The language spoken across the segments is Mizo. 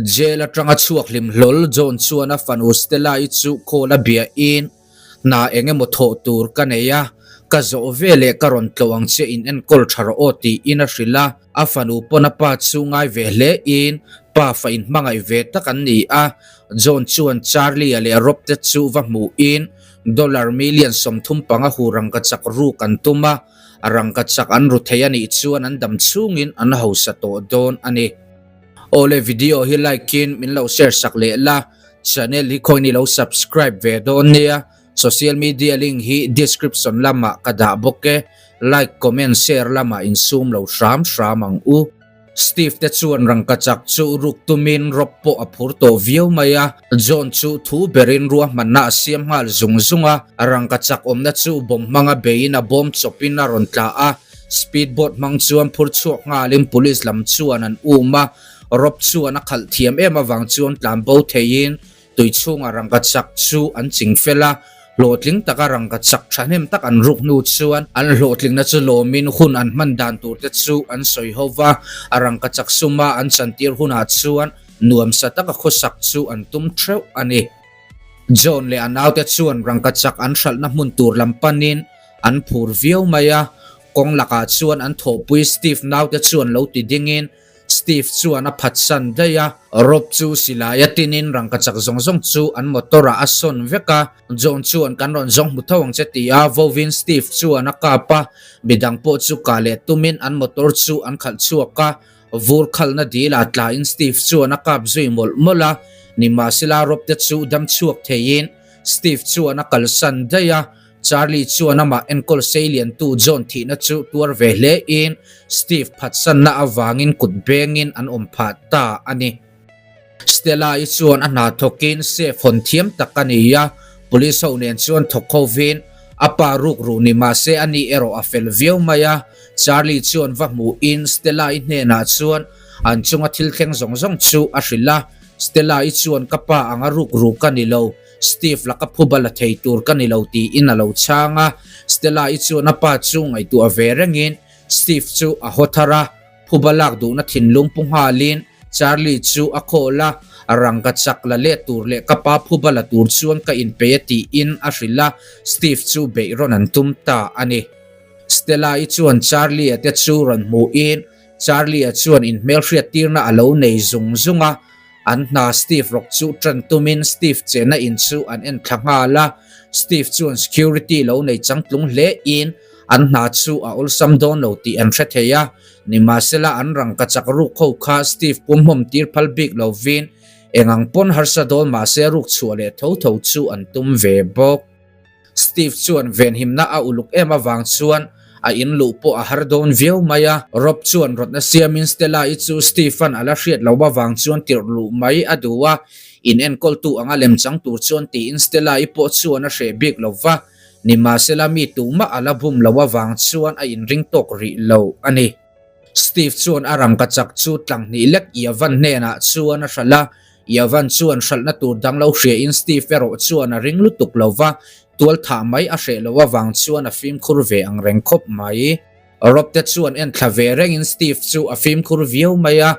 Jail atanga chhuak hlim hlawl John chuan a fanu Stella-i chu call a bia in, Hna eng emaw thawh tur ka nei a, ka zawh ve leh ka rawn tlawh ang che in enkawl tha rawh aw tiin a hrilh a. A fanu pawn a pa chu ngai ve hle in pa fa in hmangaih ve tak an ni a. John chuan Charlie-a leh Rob te chu va hmuh in dollar million 35 hu rangkachak ruk an tum a, rangkachak an ru thei a nih chuan an dam chhungin an hausa tawh dawn a ni. Awle video hi like in min lo share sak leh la, channel hi khawiin i lo subscribe ve dawn nia, social media link hi description lamah ka dah bawk e, like comment share lamah insum lo hram hram ang u. Steve te chuan rangkachak chu ruk tumin Rob pawh a phur tawh viau mai a, John chu thu berin ruahmanna a siam nghal zung zung a, rangkachak awmna chu bawm hmanga beiin a bawm chawpin a rawn tla a, Speed boat hmang chuan phur chhuak nghalin police lam chuan an um a, Rob chuan a khalh thiam em avang chuan tlan bo theiin tui chhunga rangkachak chu an ching fel a, hlawhtling taka rangkachak thahnem tak an ruk hnu chuan an hlawhtlingna chu lawmin hun an hman dan tur te chu an sawi ho va, a rangkachak suma an chantir hunah chuan nuamsa taka khawsak chu an tum theuh a ni. John leh a naute chuan rangkachak an hralhna hmun tur lam panin An phur viau mai a, kawng lakah chuan an thawhpui Steve naute chuan lo ti dingin Steve chuan a phatsan daih a. Rob chu silai a tinin rangkachak zawng zawng chu an motor ah a sawn vek a, John chuan kan rawn zawng hmu tho ang che ti a vovin Steve chuan a kap a, midang pawh chu kah leh tumin an motor chu an khalh chhuak a, vur khalhna dil ah tlain Steve chuan a kap zui mawlh mawlh a, nimahsela Rob te chu dam chhuak theiin Steve chuan a kalsan daih a. Charlie chuan amah enkawl seiliantu John thihna chu tuar ve hle in Steve phatsanna avangin kut bengin an awm phah ta a ni. Stella-i chuan a hna thawkin safe hawn thiam tak a ni a, police ho nen chuan thawk hovin a pa ruk ruh ni mahse a ni erawh a fel viau mai a. Charlie chuan va hmuhin Stella-i hnenah chuan an chunga thil thleng zawng zawng chu a hrilh a, Stella-i chuan ka pa anga ruk ruh ka ni lo, Steve laka phuba la thei tur ka ni lo tiin a lo chhang a, Stella-i chuan a pa chu ngaihtuah ve rengin Steve chu a haw thar a, phuba lak duhna thinlung pu nghalin Charlie chu a call a, rangka chak la let tur leh ka pa phuba la tur chuan ka inpei a tiin a hrilh a, Steve chu beih rawn an tum ta a ni. Stella-i chuan Charlie-a te chu rawn hmuhin Charlie-a chuan inhmelhriattirna a lo nei zung zung a, An hna Steve rawk chu tan tumin Steve chenna in chu an en thla nghal a, Steve chuan security lo nei changtlung hle in an hna chu a awlsam dawn lo tih an hre thei a, nimahsela an rangkachak ruk ho kha Steve pumhmawm tir phal bik lovin engang pawn harsa dawn mahse ruk chhuah leh tho tho chu an tum ve bawk. Steve chuan venhimna a uluk em avang chuan a in luh pawh a har dawn viau mai a. Rob chuan rawtna siamin Stella-i chu Steve-a'n a la hriat loh avang chuan tirh luh mai a duh a, in enkawltu anga lemchang tur chuan tiin Stella-i pawh chuan a hreh bik lo va, nimahsela mi tumah a la bum loh avang chuan a inring tawk rih lo a ni. Steve chuan a rangkachak chu tlanghnih lek Yavan hnenah chuan a hralh a, Yavan chuan hralhna tur dang lo hriain Steve erawh chuan a ring lutuk lo va, tual thah mai a hreh loh avang chuan a fimkhur ve ang reng khawp mai. Rob te chuan en thla ve rengin Steve chu a fimkhur viau mai a,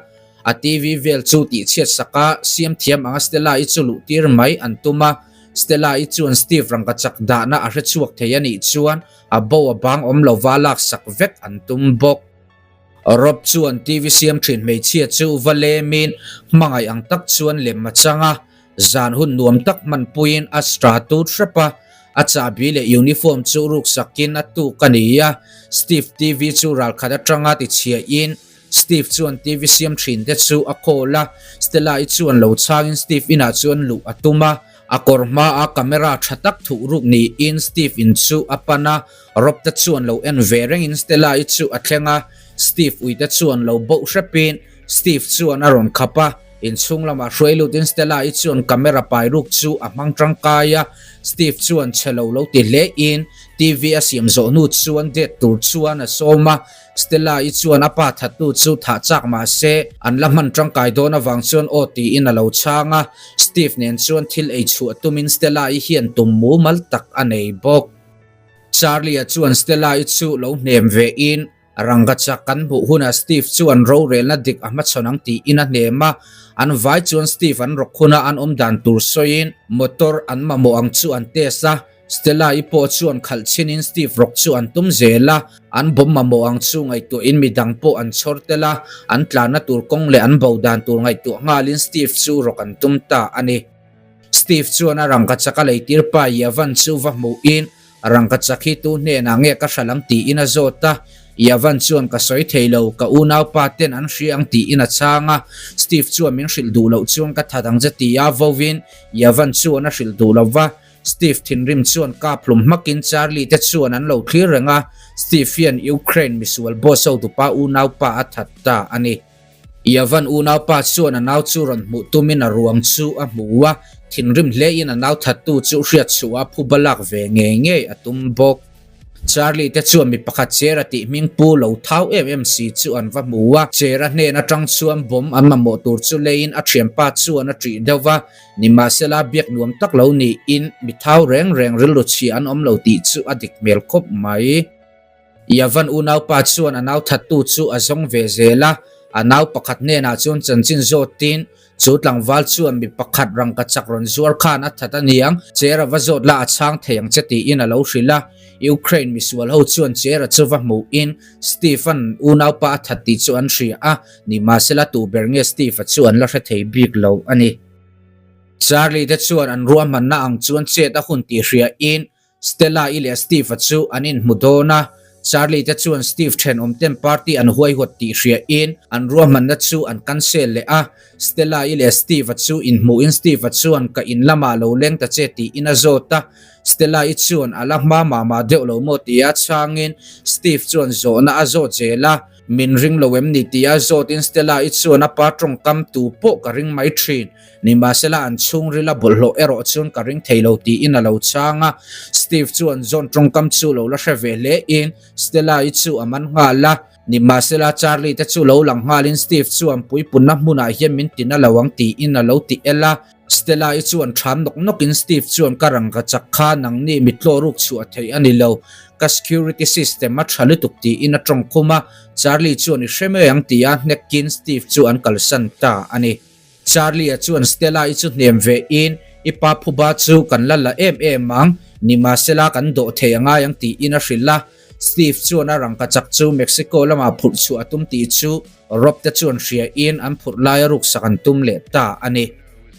a TV vel chu tihchhiat sak a, siam thiam anga Stella-i chu luh tir mai an tum a, Stella-i chuan Steve rangkachak dahna a hre chhuak thei a nih chuan a bo a bang awm lova laksak vek an tum bawk. Rob chuan TV siam thin hmeichhia chu va lemin hmangaih ang tak chuan lem a chang a, zan hun nuam tak hmanpuiin a stra tut hrep a, a chahbi leh uniform chu ruksakin a tuk a ni a, Steve TV chu ralkhat atanga tichhiahin Steve chuan TV siam thin te chu a call a, Stella-i chuan lo chhangin Steve inah chuan luh a tum a, a kawr hmaa camera tha tak thuh ruk niin Steve in chu a pan a, Rob te chuan lo en ve rengin Stella-i chu a thleng a, Steve uite chuan lo boh hrepin Steve chuan a rawn khap a, inchhung lamah hruai lutin Stella-i chuan camera pai ruk chu a hmang tangkai a, Steve chuan chhe lo lo ti hle in TV a siam zawh hnu chuan date tur chuan a sawm a, Stella-i chuan a pa thattu chu thah chak mah se an la hman tangkai dawn avang chuan aw tiin a lo chhang a, Steve nen chuan thil ei chhuah tumin Stella-i hian tum mumal tak a nei bawk. Charlie-a chuan Stella-i chu lo hnem ve in, rangkachak kan hmuh hunah Steve chuan rorelna dik a hmachhawn ang tiin a hnem a. An vai chuan Steve an rawk huna an awm dan tur sawiin motor an mamawh ang chu an test a, Stella-i pawh chuan khalh chhinin Steve rawk chu an tum zel a, an bawm mamawh ang chu ngaihtuahin midang pawh an chhawr tel a, an tlanna tur kawng leh an bo dan tur ngaihtuah nghalin Steve chu rawk an tum ta a ni. Steve chuan a rangkachak a leitir pa Yavan chu va hmuhin Rangkachak hi tu hnenah nge ka hral ang tiin a zawt a, Yavan chuan ka sawi thei lo, ka unaupa ten an hria ang tiin a chhang a, Steve chuan min hrilh duh loh chuan ka that ang che tia vovin Yavan chuan a hrilh duh lo va, Steve thinrim chuan kap hlum hmakin Charlie te chuan an lo thlir reng a, Steve hian Ukraine misual boss hotupa unaupa a that ta a ni. Yavan unaupa chuan a nau chu rawn hmuh tumin a ruang chu a hmu a, thinrim hlein a nau thattu chu hriat chhuah a phuba lak ve ngei ngei a tum bawk. Charlie te chuan mi pakhat Chera tih hming pu lo thau em em si chu an va hmu a, Chera hnen atang chuan bomb an mamawh tur chu leiin a thianpa chuan a ṭih deuh va, nimahsela biak nuam tak lo niin mi thau reng reng rilru chhia an awm lo tih chu a dik hmel khawp mai. Yavan unaupa chuan a nau thattu chu a zawng ve zel a, a nau pakhat hnenah chuan chanchin zawtin, Chu tlangval chuan mi pakhat rangkachak rawn zuar khan a that a niang, Chera va zawt la a chhang thei ang che tiin a lo hrilh a. Ukraine misual ho chuan Chera chu va hmuhin Steve-a'n unaupa a that tih chu an hria a, nimahsela tu ber nge Steve-a chu an la hre thei bik lo a ni. Charlie te chuan an ruahmanna ang chuan chet a hun tih hriain Stella-i leh Steve-a chu an inhmu dawn a, Charlie te chuan Steve thenawm ten party an huaihawt tih hriain an ruahmanna chu an cancel leh a. Stella-i leh Steve-a chu inhmuhin Steve-a chuan ka in lamah lo leng ta che tiin a zawt a. Stella-i chuan a la hma mah mah deuh lo maw tia chhangin Steve chuan zawhna a zawt zel a. Min ring lo em ni tia zawtin Stella-i chuan a pa tawngkam tu pawh ka ring mai thin. Nimahsela an chhungril a bawlhhlawh erawh chuan ka ring thei lo tiin a lo chhang a. Steve chuan John tawngkam chu lo la hre ve hle in Stella-i chu a man nghal a. Nimahsela Charlie te chu lo lang nghalin Steve chuan puipunna hmunah hian min tina lo ang tiin a lo ti el a. Stella-i chuan ṭham nawk nawkin Steve chuan ka rangka chak kha nangni mitlaw ruk chhuah theih a ni lo, ka security system a ṭha lutuk tiin a ṭawng khum a. Charlie chuan i hre mai ang tia hnekin Steve chu an kalsan ta a ni. Charlie-a chuan Stella-i chu hnem ve in, I pa phuba chu kan la la em em ang, nimahsela kan dawh thei a ngai ang tiin a hrilh a. Steve chuan a rangka chak chu Mexico lamah phurh chhuah a tum tih chu Rob te chuan hria in an phurh laia ruksak an tum leh ta a ni.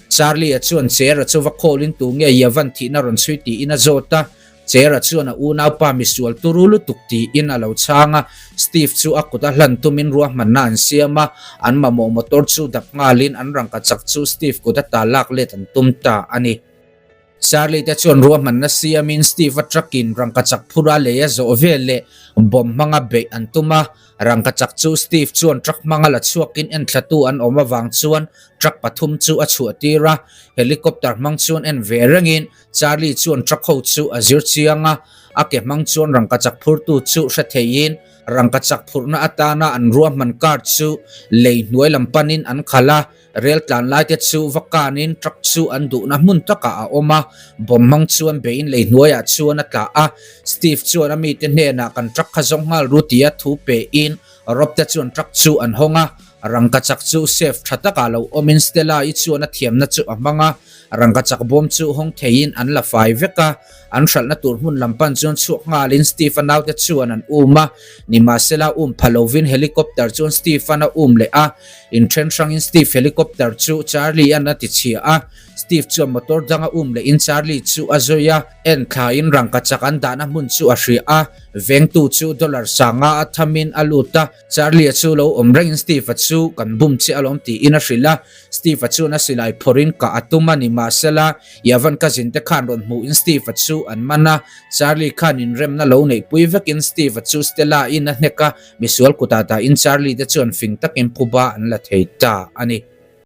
Charlie-a chuan Chera chu va call in tu nge Yavan thihna rawn chhui tiin a zawt a. Chera chuan a unaupa misual turu lutuk tiin a lo chhang a, Steve chu a kut a hlan tumin ruahmanna an siam a, an mamawh motor chu dap nghalin an rangkachak chu Steve kut ata lak let an tum ta a ni. Charlie te chuan ruahmanna siamin Steve a truck in rangkachak phura lei a zawh vel leh bomb hmanga beih an tum a, Rangkachak chu Steve chuan truck hmanga la chhuakin enthlatu an awm avang chuan truck pathum chu a chhuahtir a, helicopter hmang chuan en ve rengin Charlie chuan truck ho chu a zir chiang a, a ke hmang chuan rangkachak phurtu chu hre theiin rangkachak phurhna atana an ruahman car chu lei hnuai lam panin an khalh a, rel tlan lai te chu va kanin truck chu an duhna hmun takah a awm a, bomb hmang chuan beiin lei hnuaiah chuan a tla a, Steve chuan a mite hnenah kan truck kha zawng nghal ru tia thu pein Rob te chuan truck chu an hawng a, rangkachak chu safe tha takah lo awmin Stella-i chuan a thiamna chu a hmang a, rangkachak bawm chu hawng theiin an la fai vek a, an hralhna tur hmun lam pan chuan chhuak nghalin Steve-a naute chuan an um a, nimahsela um pha lovin helicopter chuan Steve-a'n a um leh a, inthen hrangin Steve helicopter chu Charlie-a'n a ti chhia a, Steve chuan motor danga um lehin Charlie chu a zui a, en thlain rangkachak an dahna hmun chu a hria a, vengtu chu dollar sanga a thamin a lut a, Charlie-a chu lo awm rengin Steve-a chu kan bum che alawm tiin a hrilh a, Steve-a chuan a silai phawrhin kah a tum a ni mahsela, Yavan cousin te khan rawn hmuhin Steve-a chu an man a, Charlie khan inremna lo neihpui vekin Steve-a chu Stella-in a hnek a, misual kutah dahin Charlie te chuan fing takin phuba an la thei ta a ni.